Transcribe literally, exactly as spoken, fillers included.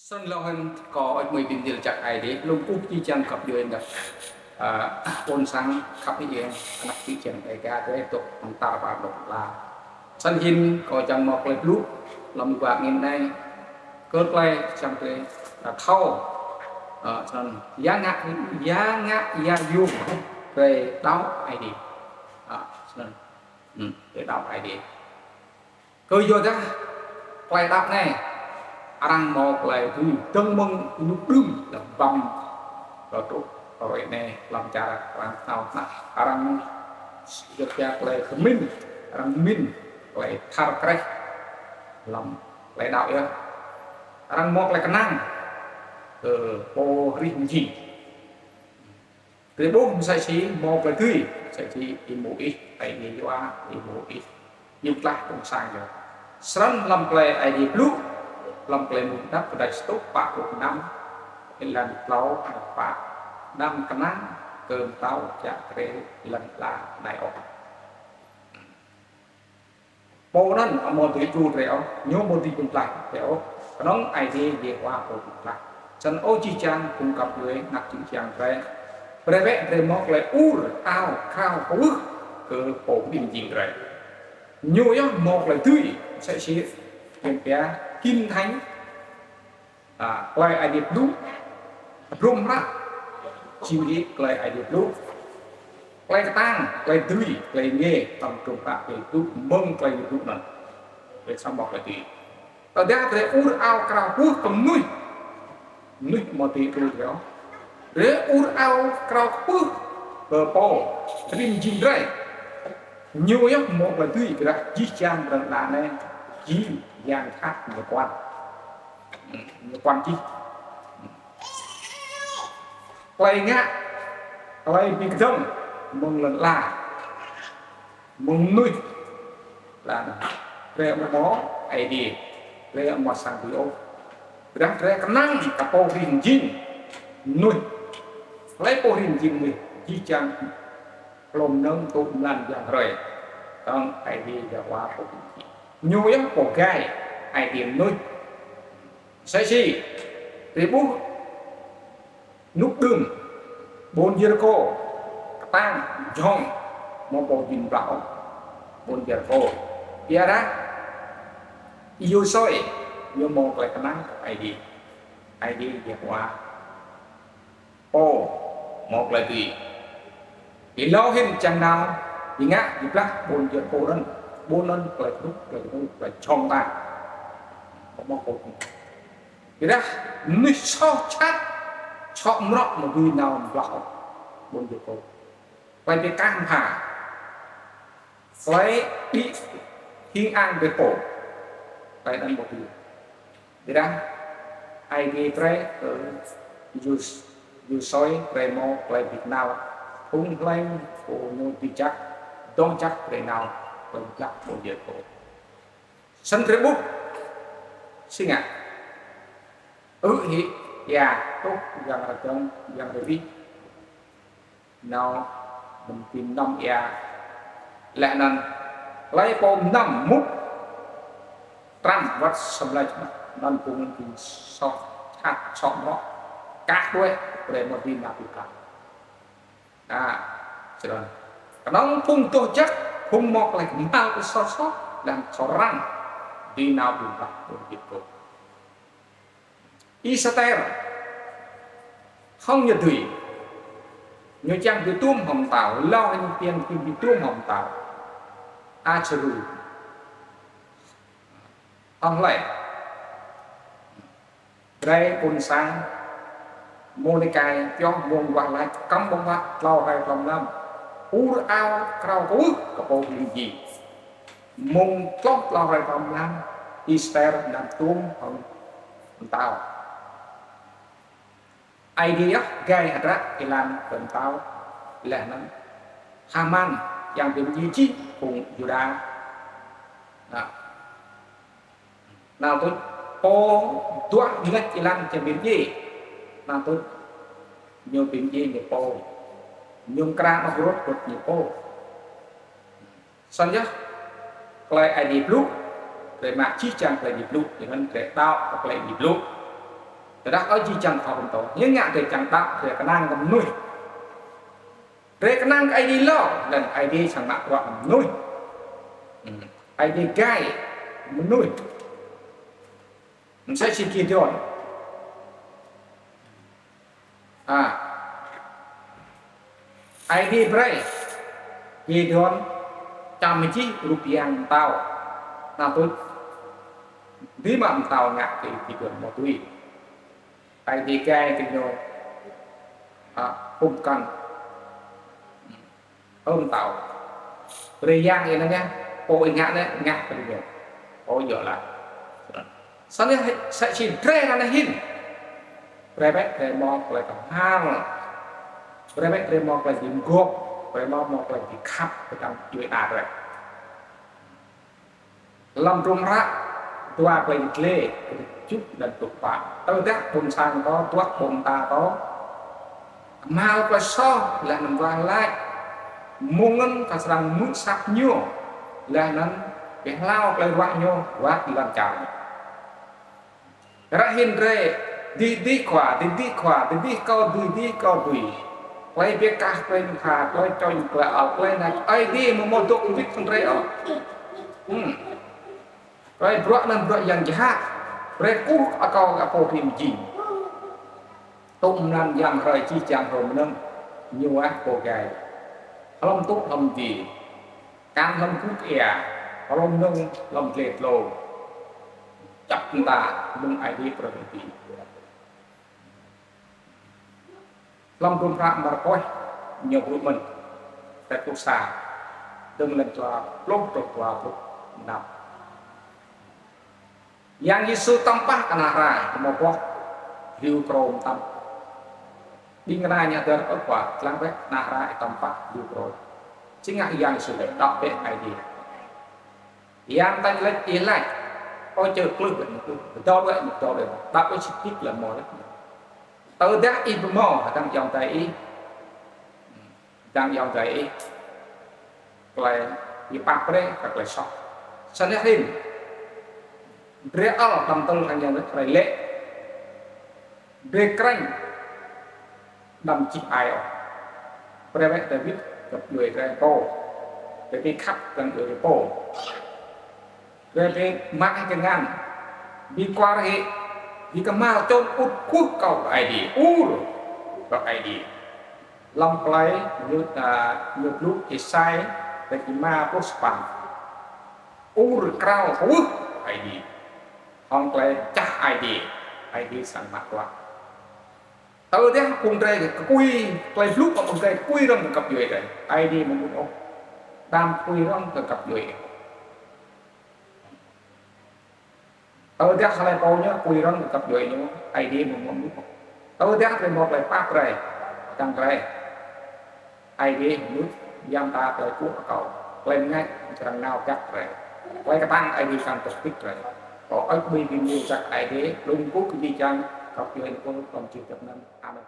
Snăn lŏ hŏng kâo ăt mui bi mdĭl jăk Aê Diê, lŏ kkuh jih jang găp djuê ngă, ơ, ƀuôn sang khăp hĕ, anak čư̆ čhiăng Đêga drei dôk hŏng tar ƀar lŏ la. Snăn hĭn kâo čiăng mâo klei blŭ, hlăm ƀă ngĭn anei, kơ klei čiăng drei, ơ, thâo, ơ, snăn, ya ngă, ya ngă, ya yuôm, drei đăo Aê Diê. Ơ, snăn, hmm, drei đăo Aê Diê. Kyuadah klei đăo anei, arăng mâo klei dưi dơ̆ng mơ̆ng ênuk đưm leh ƀăm kơ truh kơ hruê anei hlăm čar arăng thâo snăk. Arăng yơh ya klei kmĭn, arăng mĭn klei thar kreh hlăm klei đăo yơh. Arăng mâo klei knang kơ pô hrih mjing. Drei ƀuh msĕ si mâo klei dưi, msĕ si Y-Môis, Aê Diê yua Y-Môis, ñu tlaih ƀuôn sang yơh. Snăn hlăm klei Aê Diê blŭ, hlăm Klei Mmuñ Hđăp kdrêč sa êtuh pă pluh năm, êlan tlâo, pă năm knang kơ mtao čiăng drei lăn ala anei ôh. Pô anăn amâo dưi đru drei ôh, ñu amâo dưi bi mtlaih drei ôh. Knŏng Aê Diê Yêhôwa pô bi mtlaih. Snăn ơ jih jang phung găp djuê, anak čư̆ čhiăng drei, brei bĕ drei mâo klei ur ao krao kwưh kơ pô bi mjing drei. Ñu yơh mâo klei dưi, msĕ si klei pia Kinh Thánh, a, klei Aê Diê blŭ, hdruôm hră, jing i klei Aê Diê blŭ. Klei ktang, klei dưi, klei ngê, tăm hdruôm hră klei blŭ, mơ̆ng klei blŭ anăn. Drei srăng mâo klei dưi. Tơdah drei ur ao krao kwưh kơ mnuih, mnuih amâo dưi đru drei ôh. Drei ur ao krao kwưh kơ pô bi mjing drei. Ñu yơh mâo klei dưi, kyuadah jih jang lăn ala anei, jih yang jhat ñu kuăn. Ñu kuăn jih. Klei ngă, klei bi kdơ̆ng mơ̆ng lăn ala, mơ̆ng mnuih, leh anăn drei amâo mâo Aê Diê, drei amâo srăng dưi ôh. Kyuadah drei knang kơ pô hrih mjing mnuih. Hlei pô hrih mjing mnuih? Jih jang hlô mnơ̆ng, tŭ mlan, yang hruê. Knŏng Aê Diê Yêhôwa pô hrih mjing. Ñu yơh pô gai Aê Diê mnuih. Msĕ si drei ƀuh ênuk đưm, ƀuôn Yêrikô ktang, jhŏng, amâo pô dưi blah ôh ƀuôn Yêrikô. Kyuadah Y-Yôsuê ñu mâo klei knang kơ Aê Diê. Aê Diê Yêhôwa pô mâo klei dưi. Êlâo hĭn čiăng nao bi ngă bi blah ƀuôn Yêrikô anăn, ƀuôn anăn klei knŭk, klei knŭk, klei jhŏng ta. Amâo mâo pô. Kyuadah mnuih soh jhat, soh mrŏ amâo dưi nao blah ôh ƀuôn Yêrikô. Klei bi kah mbha, klei đĭ hing ang drei pô, klei anăn amâo dưi. Ƀiădah Aê Diê brei kơ Yôs-, Yôsuê brei mâo klei bi knal, phung hlei pô ñu bi jăk, dôk jăk brei nao klei blah ƀuôn Yêrikô. Snăn drei ƀuh si ngă. Ơ hĕ, ya, tuh, yang rơdơ̆ng, yang rơwih. Nao, mơ̆ng bi mnăm ya. Leh anăn, hlei pô mnăm mŭt, trăm wăt săm lĕ, anăn phung anăn bi soh jhat, soh mrŏ, kah đuĕ, brei amâo dưi nao bi blah. A, snăn. Knŏng phung dôk jăk, phung mâo klei kmhal kơ soh soh, leh anăn soh răng, dưi nao bi blah ƀuôn Yêrikô. Y-Êstêr hŏng ñu dưi. Ñu čiăng bi tuôm hŏng mtao, lŏ ñu čiăng bi tuôm hŏng mtao Asuêri. Hŏng hlei? Drei ƀuôn sang Môrdekai pioh mông wah lač kăm ƀơ̆ng huă tlâo hrei tlâo mlam. Ur ao krao kwưh kơ pô hrih mjing. Mông tlâo tlâo hrei tlâo mlam, Y-Êstêr nao tuôm hŏng mtao. Aê Diê yơh gai hdră êlan kơ mtao, leh anăn Haman, yang bi mdjiê jih phung Yuđa. Nao. Nao tuč pô duah mngač êlan čiăng bi mdjiê. Nao tuč ñu bi mdjiê ñu pô. Ñu mkra anôk rŭt rŭt ñu pô. Snăn yơh, klei Aê Diê blŭ, drei mă jih jang klei Aê Diê blŭ, leh anăn drei đăo kơ klei Aê Diê blŭ. Tơdah ơ jih jang khua pô mtô, ñu ngă drei čiăng đăo, drei knang kơ mnuih. Drei knang kơ Aê Diê lŏ, leh anăn Aê Diê srăng mă bruă mnuih. Hmm. Aê Diê gai mnuih. Msĕ si Gideon. A. Aê Diê brei Gideon čăm jih rup yang mtao. Nao tuč. Dĭ mă mtao ngă kơ Gideon mâo tui. Aê Diê gai kơ ñu. A, hŭm kăn. Ơ mtao. Brei yang ih anăn yơh, pô ih ngă anei, ngă brei ñu. Pô djŏ leh. Snăn yơh, msĕ si drei anăn hĭn. Brei bĕ drei mâo klei kmhal. Brei bĕ drei mâo klei bi mguôp. Brei mâo, mâo klei bi khăp, kơ dăng djuê ana drei. Hlăm hdruôm hră dua Klei Bi Tlê, kdrêč kjuh leh anăn pluh pă. Tơdah ƀuôn sang kâo, duah ƀô̆ mta kâo, kmhal klei soh leh anăn wah lač, mmông anăn kâo srăng hmư̆ asăp ñu, leh anăn bi hlao klei ruă ñu wăt lăn čar ñu. Ară hĭn drei, dih dih khua, dih dih khua, dih dih kâo dưi, dih kâo dưi. Klei bi kah, klei mbha, klei čŏng, klei ăl, klei nač, Aê Diê amâo mâo dôk mbĭt hŏng drei ôh. Hmm. Klei bruă anăn bruă yang jhat. Brei kkuh akâo kơ pô hrih mjing. Tŭ mlan yang hrơi jih jang hrô mnơ̆ng, ñu ah pô gai. Hlăm tŭ hlăm dih. Kăn hlăm kŭt êa, hlăm mnơ̆ng, hlăm dleh dlông. Čăp mta, mơ̆ng Aê Diê brei ti. Hlăm hdruôm hră Markôs, ñu blŭ mơ̆n, kdrêč pluh sa, dơ̆ng leh anăn dua pluh truh dua pluh năm. Yang Yêsu tăm pah kơ nah hra, amâo boh hriu krô mtam. Ƀĭng kna ñu hdơr, ơ khua, dlăng bĕ, nah hra ih tăm pah hriu krô. Si ngă Yang Yêsu lĕ, đăo bĕ Aê Diê. Yang tañ lĕ ih lač, ơ čơ klưh bĕ, mâo klưh, dôk bĕ, mâo dôk bĕ, đăo bĕ sĭt leh mâo leh. Tơdah ih bi mâo, hdơ̆ng ayŏng adei ih, hdơ̆ng ayŏng adei ih, klei ih pap brei kơ klei soh. Snăn hĭn. Drei ăl đăm tơl hŏng yang lĕ, klei lĕ. Drei krêñ đăm čih ai ôh. Brei bĕ drei wĭt kơ djuê drei pô. Drei bi khăp kơ djuê drei pô. Drei bi mă hĕ kngan. Bi kwar hĕ. Bi kmhal čŭn ŭt kkuh kâo kơ Aê Diê. Ur kơ Aê Diê. Hlăm klei ñu, a, ñu blŭ Êsai, kdrêč êma pluh sa păn. Ur krao kwưh Aê Diê. Hŏng klei čah Aê Diê. Aê Diê srăng mă bruă. Tơdah phung drei kkui, klei blŭ kơ phung drei kkui rŏng kơ găp djuê drei. Aê Diê amâo mŭt ôh. Đăm kkui rŏng kơ găp djuê. Tơdah hlei pô ñu kkui rŏng kơ găp djuê ñu, Aê Diê amâo mŭt ôh. Tơdah drei mâo klei pap brei, hdơ̆ng drei. Aê Diê mŭt, yang ta klei kkuh akâo. Klei mngač srăng nao jăk drei. Klei ktang Aê Diê srăng tŭk pĭt drei. Kâo ăt bi bi mni jăk Aê Diê, lŏ kkuh kơ jih jang găp djuê pô hlăm jih djăp anăn. Amen.